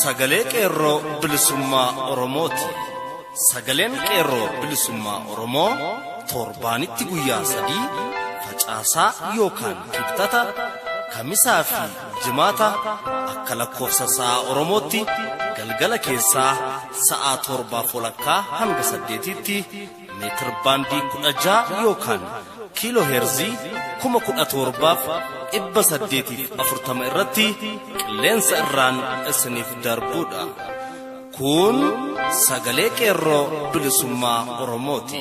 Sagalee Qeerroo Bilisummaa Oromooti. Sagaleen Qeerroo Bilisummaa Oromoo torbaanitti guyyaa 3 facaasaa yookaan kibxata kamisaa fi jimaata akka lakkoofsa sa'a Oromootti galgala keessaa sa'a 7:30 hanga 8tti meetir baandii 16 yookaan kiiloo heerzii 17,840 irratti qilleensa irraan isiniif darbuudha. Kun sagalee Qeerroo Bilisummaa Oromooti.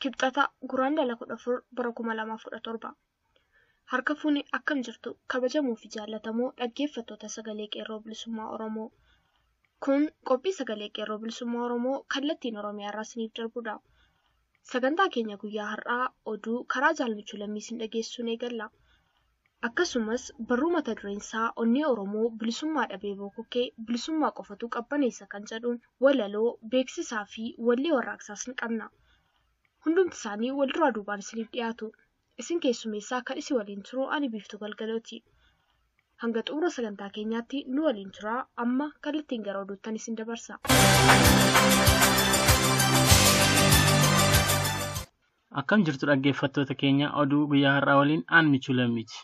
Kibxata Guraandhala 14 bara 2017. Harka fuuni akkam jirtu kabajamuu fi jaallatamoo dhaggeeffattoota sagalee Qeerroo Bilisummaa Oromoo. Kun qophii sagalee Qeerroo Bilisummaa Oromoo kallattiin Oromiyaa irraa isiniif darbudha. Sagantaa keenya guyyaa har'aa oduu karaa Jaalmichuu Lammii isin dhageessuun eegalla. Akkasumas barruu mata dureen isaa onnee Oromoo bilisummaa dhabee bokokkee bilisummaa qofatu qabbaneessa kan jedhuun walaloo beeksisaa fi wallee warraaqsaas ni qabna. Hundumti isaanii wal duraa duubaan isiniif dhiyaatu. Isin keessummeessaa kan isin waliin turu ani Biiftuu Galgalooti. Hanga xumura sagantaa keenyaatti nu waliin turaa. Amma kallattiin gara oduuttan isin dabarsa. Akkam jirtu dhaggeeffattoota keenya, oduu guyyaa har'aa waliin aan Michuu Lammiiti.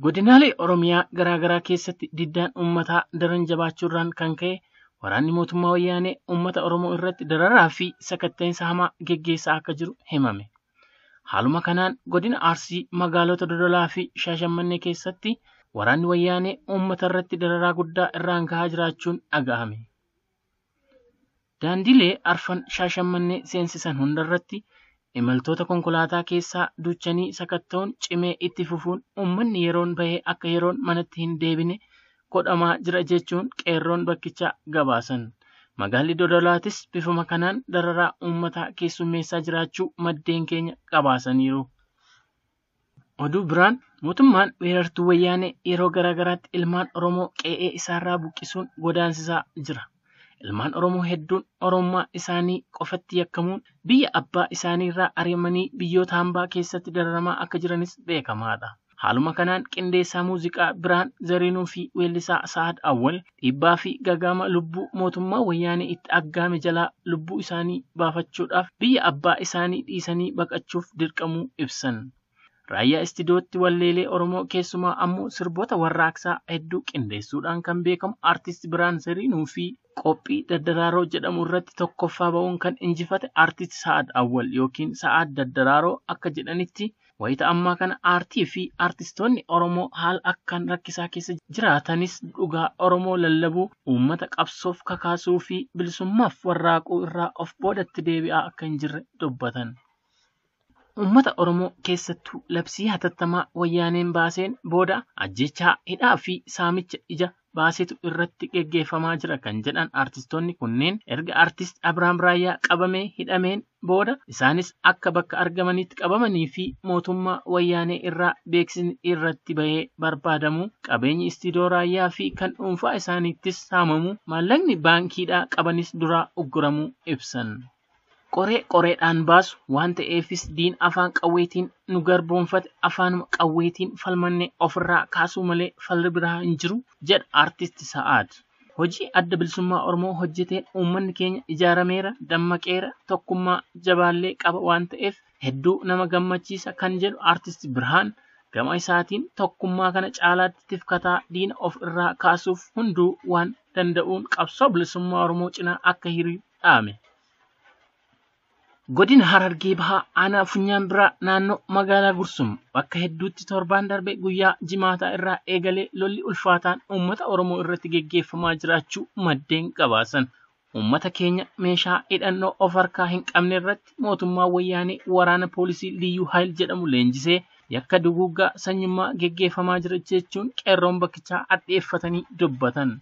Godinaalee Oromiyaa garaagaraa keessatti diddaan uummataa daran jabaachuurraan kan ka'e waraanni mootummaa wayyaanee uummata Oromoo irratti dararaa fi sakatta'insa hamaa geggeessaa akka jiru himame. Haaluma kanaan godina Arsii magaalota Dodolaa fi Shaashamannee keessatti waraanni wayyaanee uummata irratti dararaa guddaa irraan gahaa jiraachuun dhaga'ame. Daandilee arfan Shaashamannee seensisan hundarratti imaltoota konkolaataa keessaa duchanii sakatta'uun cimee itti fufuun uummanni yeroon bahee akka yeroon manatti hin deebine godhamaa jira jechuun qeerroon bakkichaa gabaasan. Magaalli Dodolaatis bifuma kanaan dararaa uummataa keessummeessaa jiraachuu maddeen keenya gabaasaniiru. Oduu biraan mootummaan weerartuu wayyaanee yeroo garaagaraatti ilmaan Oromoo qe'ee isaarraa buqqisuun godaansisaa jira. Ilmaan Oromoo hedduun Oromummaa isaanii qofatti yakkamuun biyya abbaa isaaniirraa ari'amanii biyyoota hambaa keessatti dararamaa akka jiranis beekamaadha. Haaluma kanaan qindeessaa muuziqaa Biraan Zariinuu fi weellisaa Sa'aad Awwal dhiibbaa fi gagaama lubbuu mootummaa wayyaanee itti aggaame jalaa lubbuu isaanii baafachuudhaaf biyya abbaa isaanii dhiisanii baqachuuf dirqamuu ibsan. Raayyaa Istidootti walleelee Oromoo keessumaa ammoo sirboota warraaqsaa hedduu qindeessuudhaan kan beekamu Aartist Biraan Zariinuu fi qophii Daddaraaroo jedhamu irratti tokkoffaa ba'uun kan injifate Aartist Sa'aad Awwal yookiin Sa'aad Daddaraaroo akka jedhanitti wayita ammaa kana aartii fi aartistoonni Oromoo haala akkaan rakkisaa keessa jiraatanis dhugaa Oromoo lallabuu, uummata qabsoof kakaasuu fi bilisummaaf warraaquu irraa of boodatti deebi'aa akka hin jirre dubbatan. Uummata Oromoo keessattuu labsii hatattamaa wayyaaneen baaseen booda ajjechaa, hidhaa fi saamicha ija baasetu irratti geggeeffamaa jira kan jedhan aartistoonni kunneen erga aartist Abiraam Raayyaa qabamee hidhameen booda isaanis akka bakka argamanitti qabamanii fi mootummaa wayyaanee irraa beeksisni irratti bahee barbaadamu, qabeenyi istiidoo Raayyaa fi kan dhuunfaa isaaniittis saamamu, maallaqni baankiidhaa qabanis duraa ugguramuu ibsan. Qoree qoreedhaan baasu waan ta'eefis diin afaan qawweetiin nu garboonfate afaanuma qawweetiin falmannee ofirraa kaasuu malee falli biraa hin jiru jedha Aartist Sa'aad. Hojii adda bilisummaa Oromoo hojjeteen uummanni keenya ijaarameera, dammaqeera, tokkummaa jabaallee qaba waan ta'eef hedduu nama gammachiisa kan jedhu Aartist Birhaan gama isaatiin tokkummaa kana caalaatti tifkataa diina of irraa kaasuuf hunduu waan danda'uun qabsoo bilisummaa Oromoo cinaa akka hiriiru dhaame. Godina Harargee Bahaa aanaa Funyaan Biraa naannoo magaalaa Gursum bakka hedduutti torbaan darbe guyyaa jimaataa irraa eegalee lolli ulfaataan uummata Oromoo irratti geggeeffamaa jiraachuu maddeen gabaasan. Uummata keenya meeshaa hidhannoo of harkaa hin qabne irratti mootummaa wayyaanee waraana poolisii Liyyuu Haayil jedhamu leenjisee yakka duguuggaa sanyummaa geggeeffamaa jira jechuun qeerroon bakkichaa hadheeffatanii dubbatan.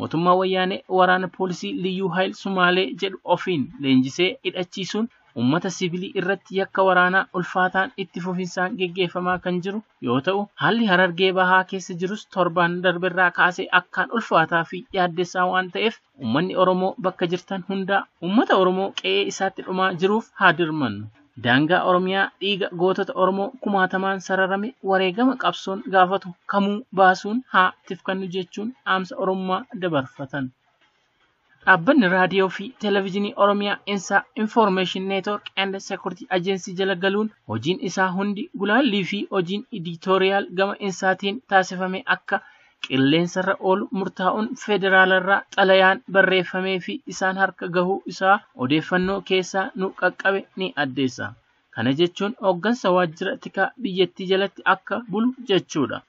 Mootummaa wayyaanee waraana poolisii Liyyuu Haayil Sumaalee jedhu ofiin leenjisee hidhachiisuun uummata siviilii irratti yakka waraanaa ulfaataan itti fufinsaan geggeeffamaa kan jiru yoo ta'u, haalli Harargee Bahaa keessa jirus torbaan darberraa kaasee akkaan ulfaataa fi yaaddessaa waan ta'eef uummanni Oromoo bakka jirtan hundaa uummata Oromoo qe'ee isaatti dhumaa jiruuf haa dirmannu. Daangaa Oromiyaa dhiiga gootota Oromoo kumaatamaan sararame wareegama qabsoon gaafatu kamuu baasuun haa tifkannu jechuun dhaamsa Oromummaa dabarfatan. Dhaabbanni raadiyoo fi televezyiinii Oromiyaa Insaa Information Network and Security Agency jala galuun hojiin isaa hundi gulaallii fi hojiin editoriyaal gama Insaatiin taasifame akka qilleensarra oolu murtaa'uun federaalarraa xalayaan barreeffamee fi isaan harka gahuu isaa odeeffannoo keessaa nu qaqqabe ni addeessa. Kana jechuun hooggansa waajjira tikaa biyyattii jalatti akka bulu jechuudha.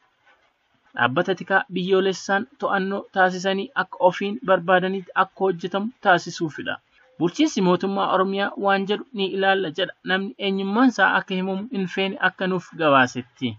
Dhaabbata tikaa biyyoolessaan to'annoo taasisanii akka ofiin barbaadanitti akka hojjetamu taasisuufidha. Bulchiinsi mootummaa Oromiyaa waan jedhu ni ilaalla jedha namni eenyummaan isaa akka himamu hin feene akka nuuf gabaasetti.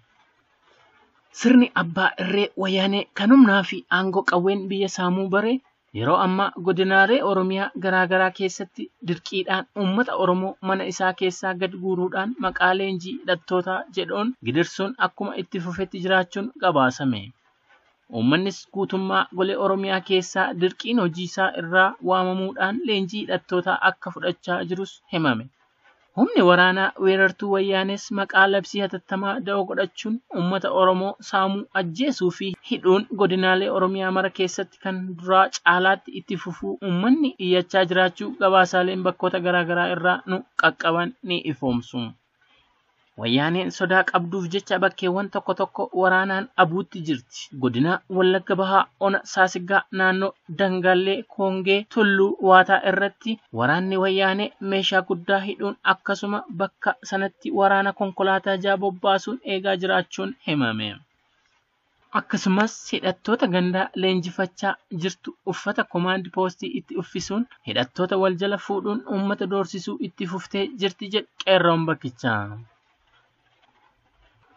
Sirni abbaa irree wayyaanee kan humnaa fi aangoo qawween biyya saamuu bare yeroo ammaa godinaalee Oromiyaa garaagaraa keessatti dirqiidhaan uummata Oromoo mana isaa keessaa gad guuruudhaan maqaa leenjii hidhattootaa jedhuun gidirsuun akkuma itti fufetti jiraachuun gabaasame. Uummannis guutummaa golee Oromiyaa keessaa dirqiin hojii isaa irraa waamamuudhaan leenjii hidhattootaa akka fudhachaa jirus himame. Humni waraanaa weerartuu wayyaanes maqaa labsii hatattamaa da'oo godhachuun uummata Oromoo saamuu, ajjeesuu fi hidhuun godinaalee Oromiyaa mara keessatti kan duraa caalaatti itti fufuu uummanni iyyachaa jiraachuu gabaasaaleen bakkoota garaagaraa irraa nu qaqqaban ni ifoomsu. Wayyaaneen sodaa qabduuf jecha bakkeewwan tokko tokko waraanaan abuutti jirti. Godina Wallagga Bahaa Ona Saasiggaa naannoo Dangaallee Koongee Tulluu Waataa irratti waraanni wayyaanee meeshaa guddaa hidhuun akkasuma bakka sanatti waraana konkolaataa ja'a bobbaasuun eegaa jiraachuun himame. Akkasumas hidhattoota gandaa leenjifachaa jirtu uffata komaand poostii itti uffisuun hidhattoota wal jala fuudhuun uummata doorsisuu itti fuftee jirti jedhu qeerroon bakkichaa.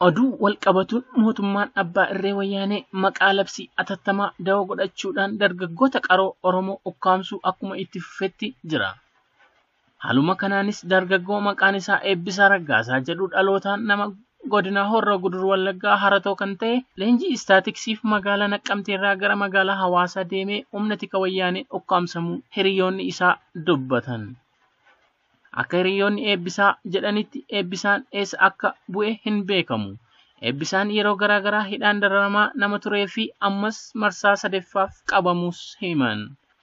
Oduu wal qabatuun mootummaan abbaa irree wayyaanee maqaa labsii atattamaa da'oo godhachuudhaan dargaggoota qaroo Oromoo ukkaamsuu akkuma itti fufetti jira. Haaluma kanaanis dargaggoo maqaan isaa Eebbisaa Raggaasaa jedhu dhalootaan nama godina Horroo Guduruu Wallaggaa Haratoo kan ta'e leenjii istaatiksiif magaalaa Naqqamteerraa gara magaalaa Hawaasaa deemee humna tika wayyaanee ukkaamsamuu hiriyoonni isaa dubbatan. Akka hiriyoonni Eebbisaa jedhanitti Eebbisaan eessa akka bu'e hin beekamu. Eebbisaan yeroo garaagaraa hidhaan dararamaa nama turee fi ammas marsaa sadeffaaf qabamus himan.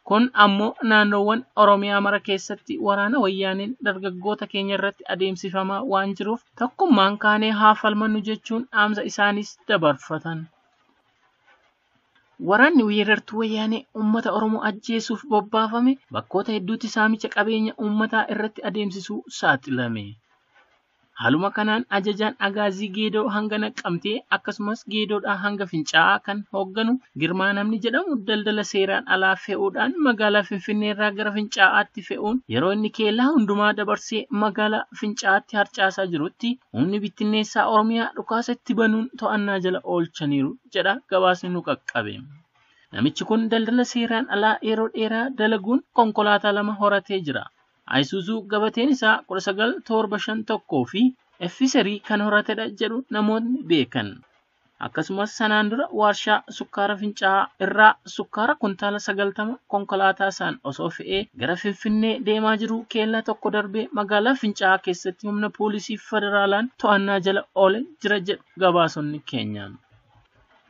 Kun ammoo naannoowwan Oromiyaa mara keessatti waraana wayyaaneen dargaggoota keenya irratti adeemsifamaa waan jiruuf tokkummaan kaanee haa falmannu jechuun dhaamsa isaanis dabarfatan. Waraanni weerartuu wayyaanee uummata Oromoo ajjeesuuf bobbaafame bakkoota hedduutti saamicha qabeenya uummataa irratti adeemsisuu saaxilame. Haaluma kanaan ajajaan Agaazii Geedoo hanga Naqqamtee akkasumas Geedoodhaa hanga Fincaa'aa kan hoogganu Girmaa namni jedhamu daldala seeraan alaa fe'uudhaan magaalaa Finfinneerraa gara Fincaa'aatti fe'uun yeroo inni keellaa hundumaa dabarsee magaalaa Fincaa'aatti harcaasaa jirutti humni bittinneessaa Oromiyaa dhukaasa itti banuun to'annaa jala oolchaniiru jedha gabaasni nu qaqqabe. Namichi kun daldala seeraan alaa yeroo dheeraa dalaguun konkolaataa lama horatee jira. Ayisuuzuu gabateen isaa 19751 fi Effiserii kan horatedha jedhu namoonni beekan. Akkasumas sanaan dura warshaa sukkaara Fincaa'aa irraa sukkaara kuntaala 90 konkolaataa isaan osoo fe'ee gara Finfinnee deemaa jiru keellaa tokko darbee magaalaa Fincaa'aa keessatti humna poolisii federaalaan to'annaa jala oole jira jedhu gabaasonni keenya.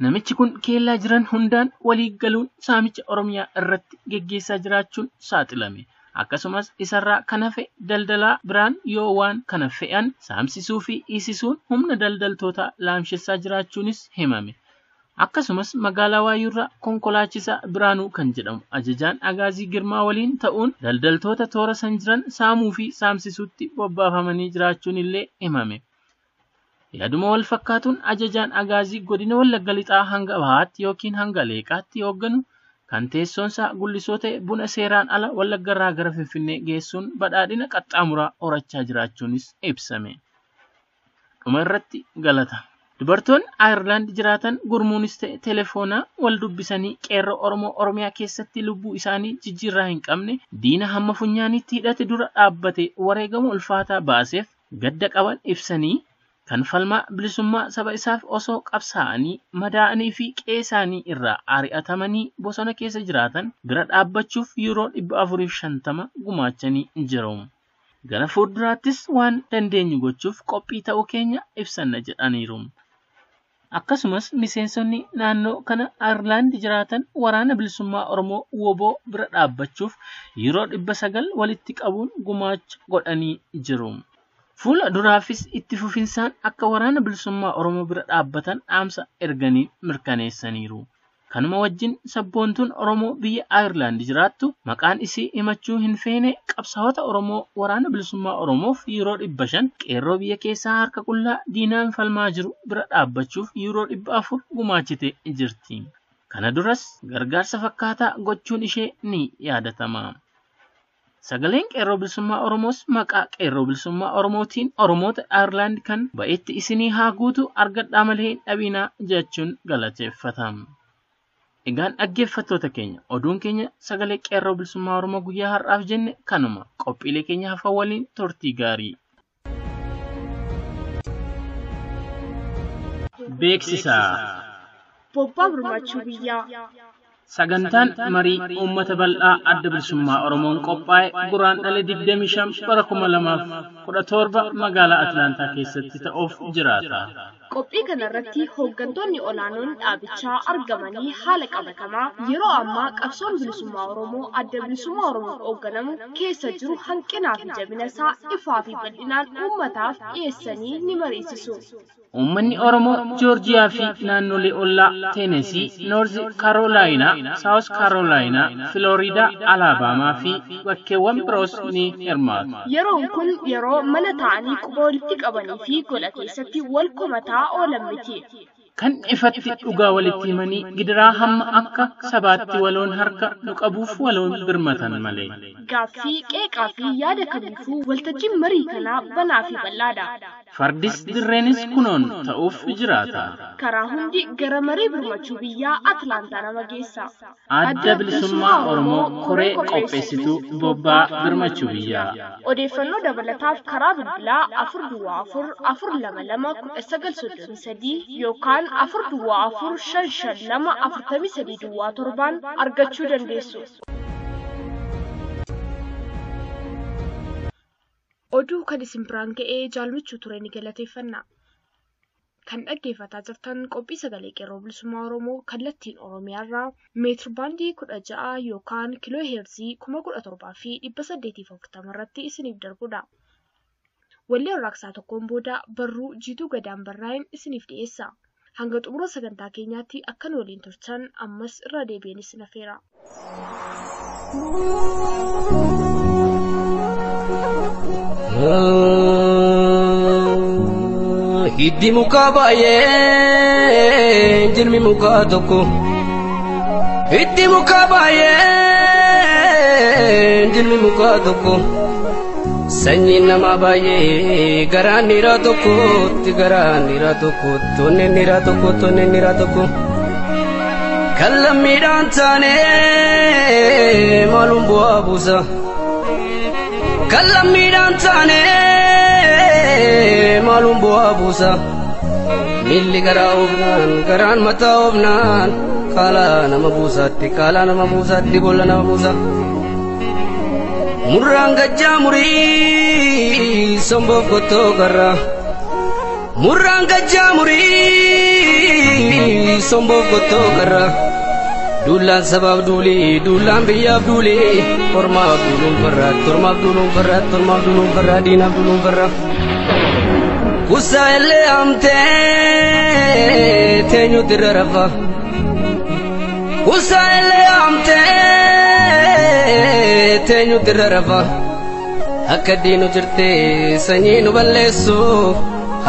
Namichi kun keellaa jiran hundaan walii galuun saamicha Oromiyaa irratti geggeessaa jiraachuun saaxilame. Akkasumas isarraa kan hafe daldalaa biraan yoo waan kana fe'an saamsisuu fi hiisisuun humna daldaltootaa laamshessaa jiraachuunis himame. Akkasumas magaalaa Waayyuurraa konkolaachisaa Biraanuu kan jedhamu ajajaan Agaazii Girmaa waliin ta'uun daldaltoota toora san jiran saamuu fi saamsisuutti bobbaafamanii jiraachuun illee himame. Yaaduma wal fakkaatuun ajajaan Agaazii godina Wallagga Lixaa hanga Bahaatti yookiin hanga Leeqaatti hoogganu kan teessoon isaa gullisoo ta'e buna seeraan ala Wallaggarraa gara Finfinnee geessuun badhaadhina qaxxaamuraa horachaa jiraachuunis ibsame. Dhuma irratti galata. Dubartoonni Ayirlaand jiraatan gurmuunis ta'e telefoonaa wal dubbisanii qeerroo Oromoo Oromiyaa keessatti lubbuu isaanii jijjiirraa hin qabne diina hamma funyaanitti hidhate dura dhaabbate wareegama ulfaataa baaseef gadda qaban ibsanii kan falmaa bilisummaa saba isaaf osoo qabsaa'anii madaa'anii fi qe'ee isaanii irraa ari'atamanii bosona keessa jiraatan bira dhaabbachuuf yuuroo 450 gumaachanii jiru. Gara fuulduraattis waan dandeenyu gochuuf qophii ta'uu keenya ibsanna jedhaniiru. Akkasumas miseensonni naannoo kana Ayirlaand jiraatan waraana bilisummaa Oromoo WBO bira dhaabbachuuf yeroo 900 walitti qabuun gumaacha godhanii jiru. Fuula duraafis itti fufinsaan akka waraana bilisummaa Oromoo bira dhaabbatan dhaamsa erganii mirkaneessaniiru. Kanuma wajjin sabboontuun Oromoo biyya Ayirlaand jiraattu maqaan isii himachuu hin feene qabsaa'ota Oromoo waraana bilisummaa Oromoof yeroo 500 qeerroo biyya keessaa harka qullaa diinaan falmaa jiru bira dhaabbachuuf yeroo 400 gumaachite jirti. Kana duras gargaarsa fakkaataa gochuun ishee ni yaadatama. Sagaleen qeerroo bilisummaa Oromoos maqaa qeerroo bilisummaa Oromootiin Oromoota Ayirlaand kan ba'etti isinii haa guutu argadhaa malee hin dhabinaa jechuun galateeffata. Egaan dhaggeeffattoota keenya oduun keenya sagalee qeerroo bilisummaa Oromoo guyyaa har'aaf jenne kanuma qophiilee keenya hafan waliin turtii gaarii. Beeksisa. Bobbaa birmachuu biyyaa. Sagantaan marii uummata bal'aa adda bilisummaa Oromoon qophaa'e guraandhala 25 bara 2017 magaalaa Atlaantaa keessatti ta'uuf jiraata. Qophii kanarratti hooggantoonni olaanoon dhaabichaa argamanii haala qabatamaa yeroo ammaa qabsoon bilisummaa Oromoo adda bilisummaa Oromoon hoogganamu keessa jiru hanqinaa fi jabina isaa ifaa fi bal'inaan uummataaf dhiyeessanii ni mariisisu. Uummanni Oromoo Joorjiyaa fi naannolee ollaa Teenesii, Noorz Karoolaayinaa, Saawus Karoolaayinaa, Filooriidaa, Alaabamaa fi bakkeewwan biroos ni hirmaatu. Yeroon kun yeroo mana taa'anii quba walitti qabanii fi gola keessatti wal komataa oolan miti. Kan ifatti dhugaa walitti himanii gidiraa hamma akka sabaatti waloon harka nu qabuuf waloon birmatan malee. Gaaffii, qeeqaa fi yaada kamiifuu waltajjiin marii kanaa banaa fi bal'aadha. Fardis dirreenis kunoon ta'uuf jiraata. Karaa hundi gara marii birmachuu biyyaa Atlaantaa nama geessa. Adda bilisummaa Oromoo koree qopheessituu bobbaa birmachuu biyyaa. Odeeffannoo dabalataaf karaa bilbilaa 404 422 1933 yookaan 404 552 43 duwwaa 7 argachuu dandeessu. Oduu kan isin biraan ga'ee jaalmichuu ture ni galateeffanna. Kan dhaggeeffataa jirtan qophii sagalee qeerroo bilisummaa Oromoo kallattiin Oromiyaarraa meetir baandii 16 yookaan kiiloo heerzii 17,840 irratti isiniif darbudha. Wallee warraaqsaa tokkoon booda barruu Jiituu Gadaan barraa'een isiniif dhiyeessa. Hanga xumura sagantaa keenyaatti akka nu waliin turtan ammas irra deebiin isin affeera. Hiddi mukaa baay'ee jirmi mukaa tokko. Hiddi mukaa baay'ee jirmi mukaa tokko. Sanyiin namaa baay'ee garaan dhiiraa tokkotti garaan dhiiraa tokkotti onneen dhiiraa tokkotti onneen dhiiraa tokko. Kan lammiidhaan taane maaluun bu'aa buusa. Kan lammiidhaan taane maaluun bu'aa buusa. Miilli garaa oofnaan garaan mataa oofnaan kaalaa nama buusaatti kaalaa nama buusaatti boolla nama buusa. Murraan gajjaa murii somboof qottoo garraa. Murraan gajjaa murii somboof qottoo garraa. Duulaan sabaaf duulii duulaan biyyaaf duulii ormaaf duuluun farraa tormaaf duuluun farraa tormaaf duuluun farraa diinaaf duuluun farraa. Kusaa illee haamtee teenyuutti irra rafa. Kusaa illee haamtee teenyuutti irra rafa. Akka diinu jirtee sanyii nu balleessu.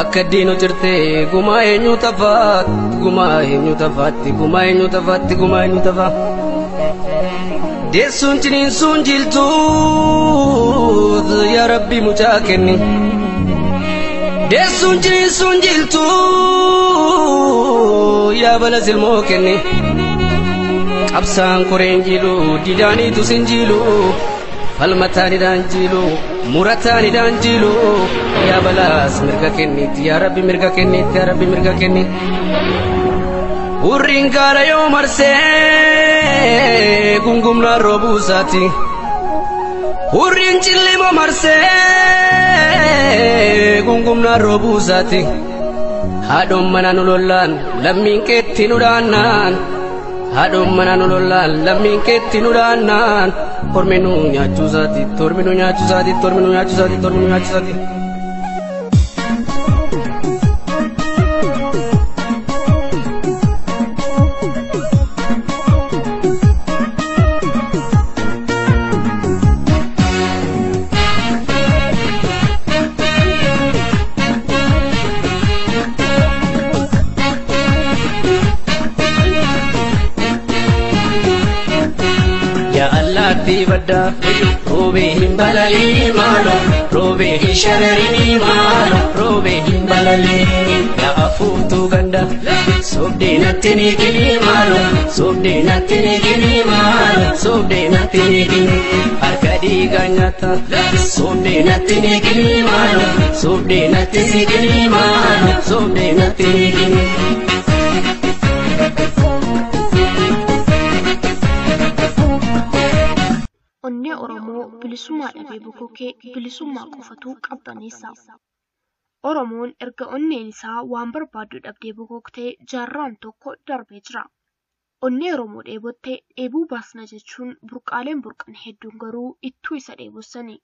Akka diinu jirtee gumaa eenyu tafaatti gumaa eenyu tafaatti gumaa eenyu tafaatti gumaa eenyu tafa. Deessuun ciniinsuun jiltuut yaa Rabbi mucaa kenni. Deessuun ciniinsuun jiltuut Yaa bala silmoo kenni qabsaan koreen jilu didaaniitu sin jilu falmataanidhaan jilu murataanidhaan jilu yaa balaas mirga kennitti yaa rabbi mirga kennitti yaa rabbi mirga kennitti. Hurriin gaara yoo marsee gungumnaan roobuusaati. Hurriin cillima marsee gungumnaan roobuusaati. Haadhoon mana nu lollaan lammiin keetti nu dhaannaan. Haadhoon mana nu lollaan lammiin keetti nu dhaannaan. Tormi nu nyaachuusaati tormi nu nyaachuusaati tormi nu nyaachuusaati tormi nu nyaachuusaati. Badda roobee hin balalii maalo roobee hin shararinii maalo roobee hin balalii yaa afuuftuu ganda sobdee natti ni gini maalo sobdee natti ni gini maalo sobdee natti ni gini harka dhiigaa nyaata sobdee natti ni gini maalo sobdee natti si gini maalo sobdee natti ni gini. Onnee Oromoo bilisummaa dhabee bokokee bilisummaa qofatu qabbaneessa. Oromoon erga onneen isaa waan barbaadu dhabdee bokoktee jaarraan tokko darbee jira. Onnee Oromoo dheebottee dheebuu baasna jechuun burqaaleen burqan hedduun garuu ittuu isa dheebossani.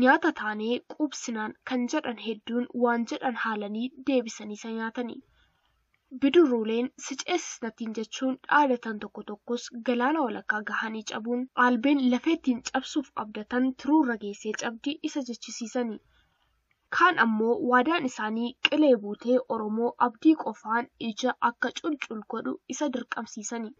Nyaata taanee quubsinaan kan jedhan hedduun waan jedhan haalanii deebisanii isa nyaatani. Bidiruuleen si ceesisnatiin jechuun dhaadatan tokko tokkos galaana walakkaa gahanii cabuun albeen lafeettiin cabsuuf abdatan turuurra geessee cabdii isa jechisiisani. Kaan ammoo waadaan isaanii qilee buutee Oromoo abdii qofaan ija akka culcul godhu isa dirqamsiisani.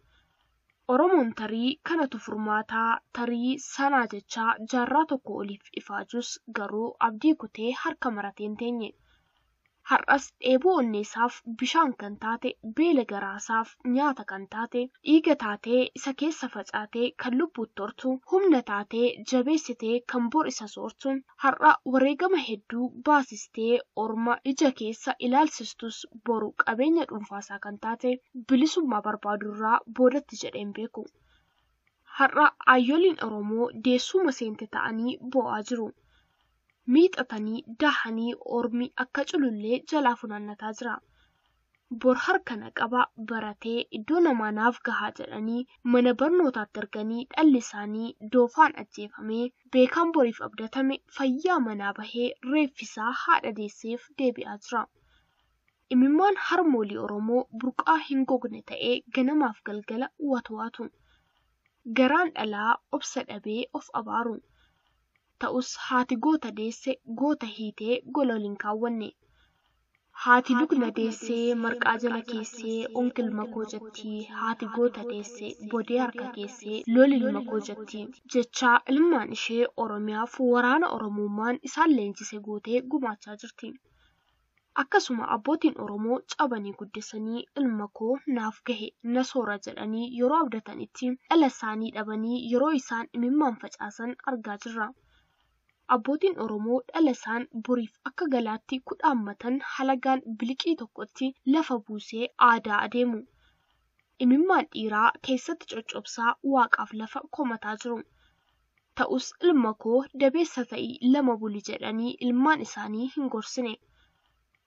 Oromoon tarii kanatu furmaataa tarii sanaa jechaa jaarraa tokko oliif ifaajus garuu abdii kutee harka marateen teenye. Har'as dheebuu onneessaaf bishaan kan taate, beela garaasaaf nyaata kan taate, dhiiga taatee isa keessa facaatee kan lubbuutti hortu, humna taatee jabeessitee kan bor isa soortu, har'a wareegama hedduu baasistee orma ija keessa ilaalsistus boru qabeenya dhuunfaasaa kan taate bilisummaa barbaadurraa boodatti jedheen beeku. Har'a ayyoliin Oromoo deessuma seente ta'anii bo'aa jiru. Miixatanii dahanii ormi akka culullee jalaa funaannataa jira. Bor harka naqaba baratee iddoo namaa naaf gahaa jedhanii mana barnootaatti erganii dhalli isaanii doofaan ajjeefamee beekaan boriif abdatame fayyaa manaa bahee reeffisaa haadha deesseef deebi'aa jira. Imimmaan harmoolii Oromoo burqaa hin gogne ta'ee ganamaaf galgala watwaatu. Garaan dhalaa obsa dhabee of abaaru. Ta'us haati goota deesse goota hiitee gola waliin kaawwanne. Haati lugna deessee marqaa jala keessee onkilma koo jetti. Haati goota deesse bodee harka keessee lolilma koo jetti. Jechaa ilmaan ishee Oromiyaaf waraana Oromummaan isaan leenjise gootee gumaachaa jirti. Akkasuma abbootiin Oromoo cabanii guddisanii ilma koo naaf gahe na soora jedhanii yeroo abdatanitti dhala isaanii dhabanii yeroo isaan imimmaan facaasan argaa jirra. Abbootiin Oromoo dhala isaan boriif akka galaatti kudhaammatan halagaan biliqii tokkotti lafa buusee aadaa adeemu. Imimmaan dhiiraa keessatti coccobsaa waaqaaf lafa komataa jiru. Ta'us ilma koo dabeessa ta'ii lama buli jedhanii ilmaan isaanii hin gorsine.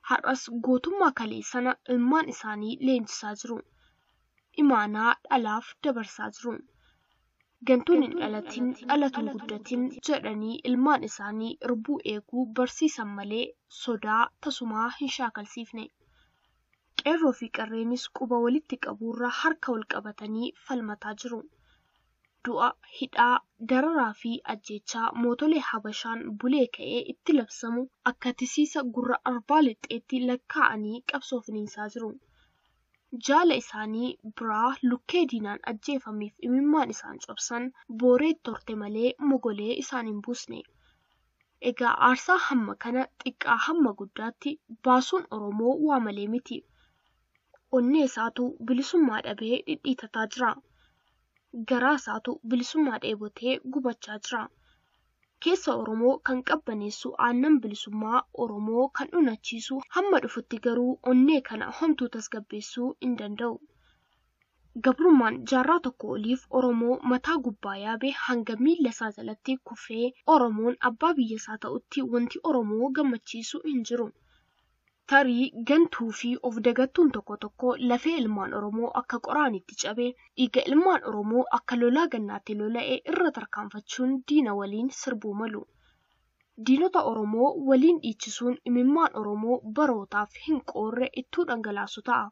Har'as gootummaa kalee sana ilmaan isaanii leenjisaa jiru. Imaanaa dhalaaf dabarsaa jiru. Gantuun hin dhalatin dhalatuun guddatin jedhanii ilmaan isaanii irbuu eeguu barsiisan malee sodaa tasumaa hin shaakalsiifne. Qeerroo fi qarreenis quba walitti qabuurra harka wal qabatanii falmataa jiru. Du'a, hidhaa, dararaa fi ajjeechaa mootolee Habashaan bulee ka'ee itti labsamu akka tisiisa gurra arbaa lixxeetti lakkaa'anii qabsoo finiinsaa jiru. Jaala isaanii biraa lukkee diinaan ajjeefameef imimmaan isaan cobsan booree torte malee mogolee isaan hin buusne. Egaa aarsaa hamma kana xiqqaa hamma guddaatti baasuun Oromoo waa malee miti. Onnee isaatu bilisummaa dhabee dhidhiitataa jira. Garaa isaatu bilisummaa dheebotee gubachaa jira. Keessa Oromoo kan qabbaneessu aannan bilisummaa Oromoo kan dhunachiisu hamma dhufutti garuu onnee kana homtuu tasgabbeessuu hin danda'u. Gabrummaan jaarraa tokko oliif Oromoo mataa gubbaa yaabee hanga miilla isaa jalatti kufee Oromoon abbaa biyya isaa ta'utti wanti Oromoo gammachiisu hin jiru. Tarii gantuu fi of dagattuun tokko tokko lafee ilmaan Oromoo akka qoraanitti cabe, dhiiga ilmaan Oromoo akka lolaa gannaatti lola'e irra tarkaanfachuun diina waliin sirbuu malu. Diinota Oromoo waliin dhiichisuun imimmaan Oromoo barootaaf hin qoorre ittuu dhangalaasu ta'a.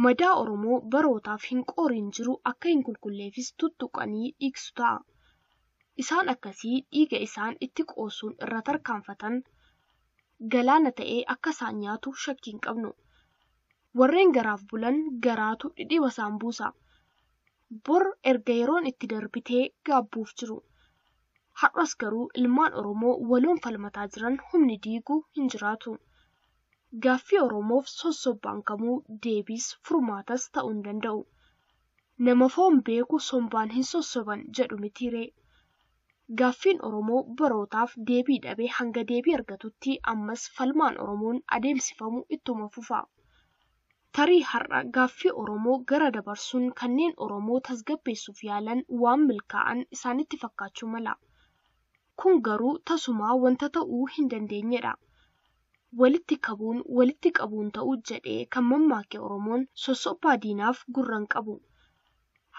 Madaa Oromoo barootaaf hin qooriin jiru akka hin qulqulleefis tuttuqanii dhiigsu ta'a. Isaan akkasii dhiiga isaan itti qoosuun irra tarkaanfatan galaana ta'ee akka isaan nyaatu shakkii hin qabnu. Warreen garaaf bulan garaatu dhidhiiba isaan buusa. Bor erga yeroon itti darbitee gaabbuuf jiru. Har'as garuu ilmaan Oromoo waloon falmataa jiran humni diigu hin jiraatu. Gaaffii Oromoof sossobbaan kamuu deebiis furmaatas ta'uu hin danda'u. Nama foon beeku sombaan hin sossoban jedhu mitiiree. Gaaffiin Oromoo barootaaf deebii dhabee hanga deebii argatutti ammas falmaan Oromoon adeemsifamu ittuma fufa. Tarii har'a gaaffii Oromoo gara dabarsuun kanneen Oromoo tasgabbeessuuf yaalan waan milkaa'an isaanitti fakkaachuu mala. Kun garuu tasumaa wanta ta'uu hin dandeenyedha. Walitti qabuun walitti qabuun ta'uu jedhee kan mammaake Oromoon sossobbaa diinaaf gurra hin qabu.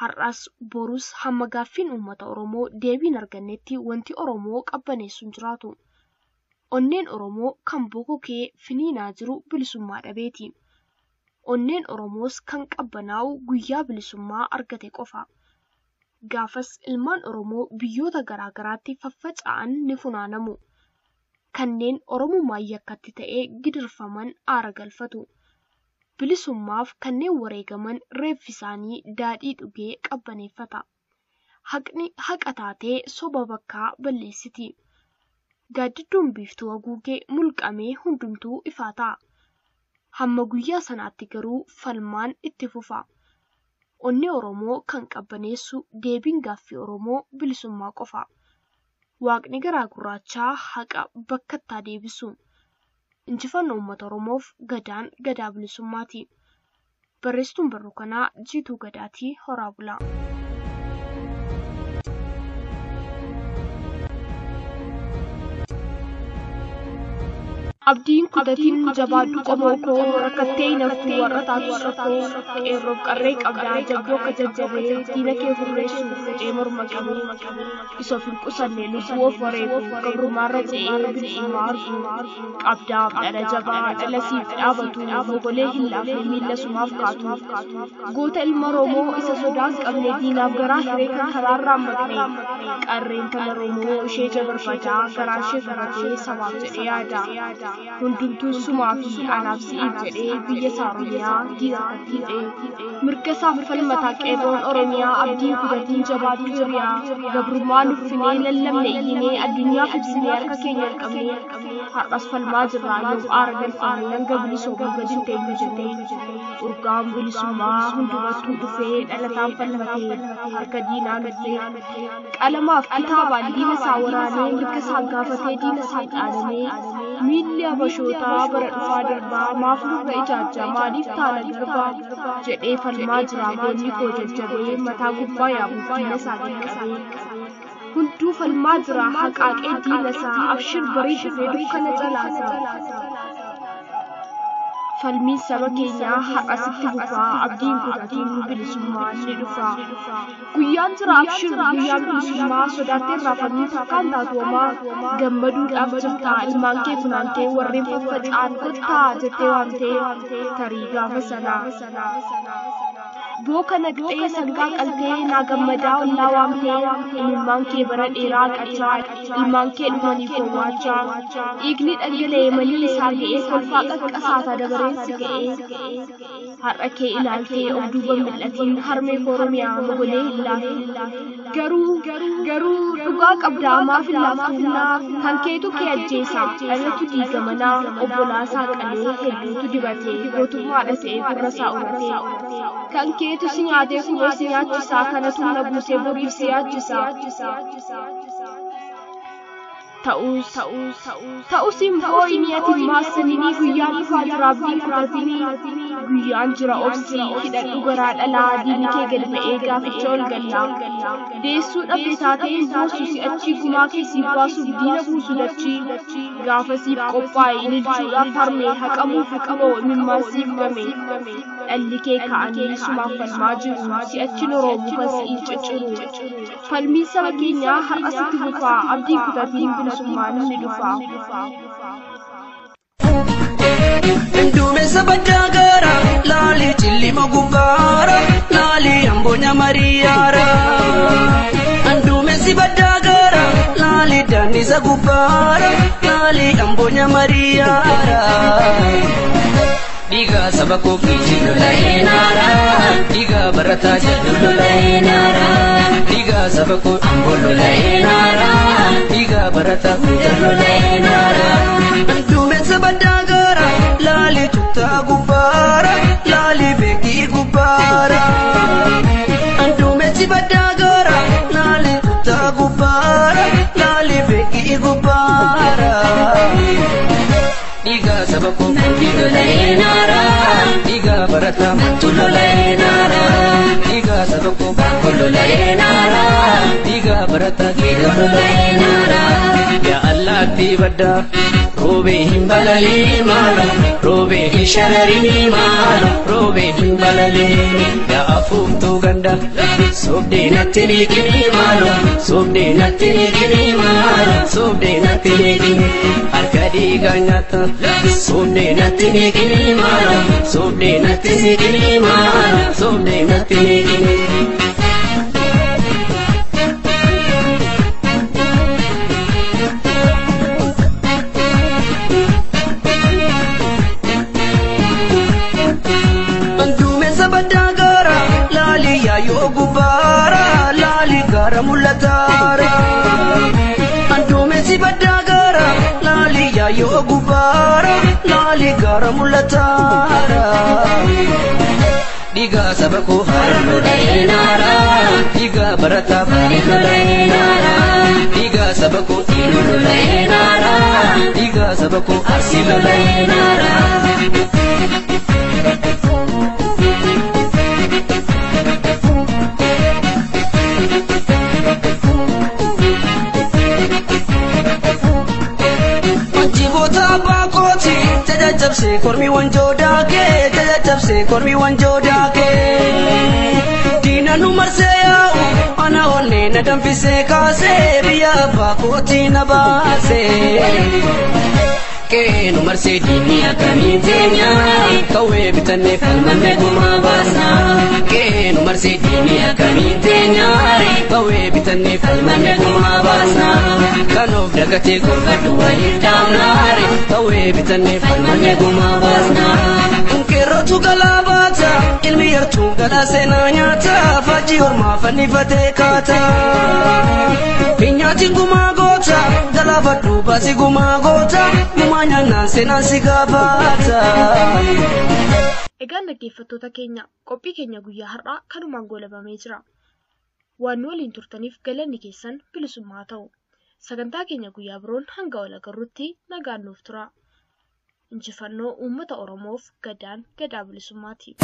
Har'as borus hamma gaaffiin uummata Oromoo deebiin argannetti wanti Oromoo qabbaneessu hin jiraatu. Onneen Oromoo kan bokokee finiinaa jiru bilisummaa dhabeeti. Onneen Oromoos kan qabbanaa'u guyyaa bilisummaa argate qofa. Gaafas ilmaan Oromoo biyyoota garaa garaatti faffaca'an ni funaanamu. Kanneen Oromummaan yakkatti ta'ee gidirfaman aara galfatu. Bilisummaaf kanneen wareegaman reeffi isaanii daadhii dhugee qabbaneeffata. Haqni haqa taatee soba bakkaa balleessiti. Gaaddidduun biiftuu haguugee mulqamee hundumtuu ifaa ta'a. Hamma guyyaa sanaatti garuu falmaan itti fufa. Onnee Oromoo kan qabbaneessu deebiin gaaffii Oromoo bilisummaa qofa. Waaqni garaa gurraachaa haqa bakkattaa deebisu. Injifannoo uummata Oromoof gadaan gadaa bilisummaati. Barreessituun barruu kanaa Jiituu Gadaatii horaa bulaa. Abdiin kutatiin jabaadhu qomoo koo rakkattee hin haftuu warra taatu rakkoo qeerroof qarree qabdaa jabduu akka jajjabee diina kee furreessuuf facee morma qabee isa of hin qusanne lubbuu of wareegu gabrummaarra ce'ee bilisummaa argu qabdaaf dhala jabaa dhala siif dhaabatu mogolee hin laafne miilla sumaaf kaatu goota ilma Oromoo isa sodaa hin qabne diinaaf garaa hiree kan karaarraa maqne qarreen tala Oromoo ishee jabarfataa garaa ishee qabatee sabaaf jedhee yaada. Hundumtuu sumaa fi anaaf si'iif jedhee biyya isaa Oromiyaa diina harkatti hidhee mirga isaaf falmataa qeerroon Oromiyaa abdiin kutatiin jabaadhu jiriyaa gabrummaa nuffinee lallabne iyyinee addunyaaf ibsinee harka keenya ol qabnee har'as falmaa jirra yoom aara galfanne hanga bilisoomuu gadi hin teenyu jennee urgaan bilisummaa hundumattuu dhufee dhalataan falmatee harka diinaa nuffee qalamaaf kitaabaan diina isaa waraanee mirga isaa gaafatee diina isaa dhaanamee miilli habashootaa bara dhufaa darbaa maaf nurra ijaajja maaliif taana garbaa jedhee falmaa jira goonni koo jajjabee mataa gubbaa yaabuuf diina isaa qaqqabee hunduu falmaa jira haqaaqee diina isaa abshir barii dhufee dukkana calaasaa. Falmiin saba keenyaa har'asitti fufaa abdiin kutatiin bilisummaan ni dhufa. Guyyaan jira abshir guyyaan bilisummaa sodaattee raafamii takkaan taatu homaa gammaduudhaaf jirta ilmaan kee funaantee warreen faffaca'an kottaa jettee waamtee tarii gaafa sanaa. Booka naqxee sangaa qaltee naa gammadaa ollaa waamtee ilmaan kee bara dheeraa qachaa ilmaan kee dhumaniif gowwaachaa dhiigni dhangala'ee malii isaa ga'ee kolfaa qaqqasaataa dabareen si ga'ee har'a kee ilaaltee of duuba mil'atiin harmee Oromiyaa mogolee hin laafin Garuu dhugaa qabdaa maaf hin laaftunnaa kan keetu kee ajjeesaa dhalatu diigamanaa obbolaasaa qalee hedduutu dibatee gootummaadha se'ee gurrasaa uratee kan keetu si nyaatee kunoo si nyaachisaa kanatu na buusee boriif si yaachisaa. Ta'us hin boo'inii ati maassaninii guyyaan dhufaa jira abdiin kutatinii guyyaan jira obsii hidhadhu garaa dhalaa diinni kee gad ba'ee gaaficha ol gallaa deessuu dhabde taatee hin boossu si'achii gumaa kee siif baasuuf diina buusu dachii gaafa siif qophaa'e ililchuudhaaf harmee haqamuuf haqamoo imimmaan siif game dhalli kee ka'anii sumaaf falmaa jiru si'achi noroomu kan si'iin cicciru falmiin saba keenyaa har'a sitti fufaa abdiin kutatiin bilisummaan ni dhufa. Duumessa baddaa gaara laalii cillima gubbaara laalii ambonya mariyaara. Duumessi baddaa gaara laalii daannisa gubbaara laalii ambonya mariyaara. Dhiigaa saba koo kiichi lola'ee naara dhiigaa barataa jedhu lola'ee naara dhiigaa saba koo amboo lola'ee naara dhiigaa barataa kutaa lola'ee naara. Duumessa baddaa gaara laalii tuttaa gubbaara laalii beekii gubbaara. Duumessi baddaa gaara laalii tuttaa gubbaara laalii beekii gubbaara. Dhiigaa saba koo kundi lola'ee naara dhiigaa barataa mattu lola'ee naara dhiigaa saba koo baakoo lola'ee naara dhiigaa barataa geedoo lola'ee naara. Yaa allaattii baddaa roobee hin balalii maalo roobee hin shararinii maalo roobee hin balalii yaa afuuftuu ganda soobdee natti liqinii maalo soobdee natti liqinii maalo soobdee natti liqinii harka dhiigaa nyaata soobdee natti liqinii maalo soobdee natti siqinii maalo soobdee natti liqinii. Yaayoo gubbaara laalii gaara mul'ataara. Duumessi baddaa gaara laalii yaayoo gubbaara laalii gaara mul'ataara. Dhiigaa saba koo haara lola'ee naara dhiigaa barataa barii lola'ee naara dhiigaa saba koo dhiiruu lola'ee naara dhiigaa saba koo arsii lola'ee naara. Jiboota abbaa kooti jajjabsee kormi wanjoo daakee jajjabsee kormi wanjoo daakee. Diina nu marsee yaa'u ana onnee na danfisee kaasee biyya abbaa kooti na baasee. Keenu marsee diinni akkamiin teenya kawwee bitannee falmannee gumaa baasna. Keenu marsee diinni akkamiin teenya kawwee bitannee falmannee gumaa baasna. Kan of dagatee gorfadhu waliin dhaabna kawwee bitannee falmannee gumaa baasna. Qeerrootu galaa baata ilmi yartuu galaa seenaa nyaata faajjii hormaa fannifatee kaata. Finyaatiin gumaa goota galaafadhu baasii gumaa goota gumaa nyaannaan seenaan si gaafata. Egaan dhaggeeffattoota keenya qophii keenya guyyaa har'aa kanumaan goolabamee jira. Waan nu waliin turtaniif galanni keessan bilisummaa ta'u. Sagantaa keenya guyyaa biroon hanga wal agarruutti nagaan nuuf tura. Injifannoo uummata Oromoof gadaan gadaa bilisummaati.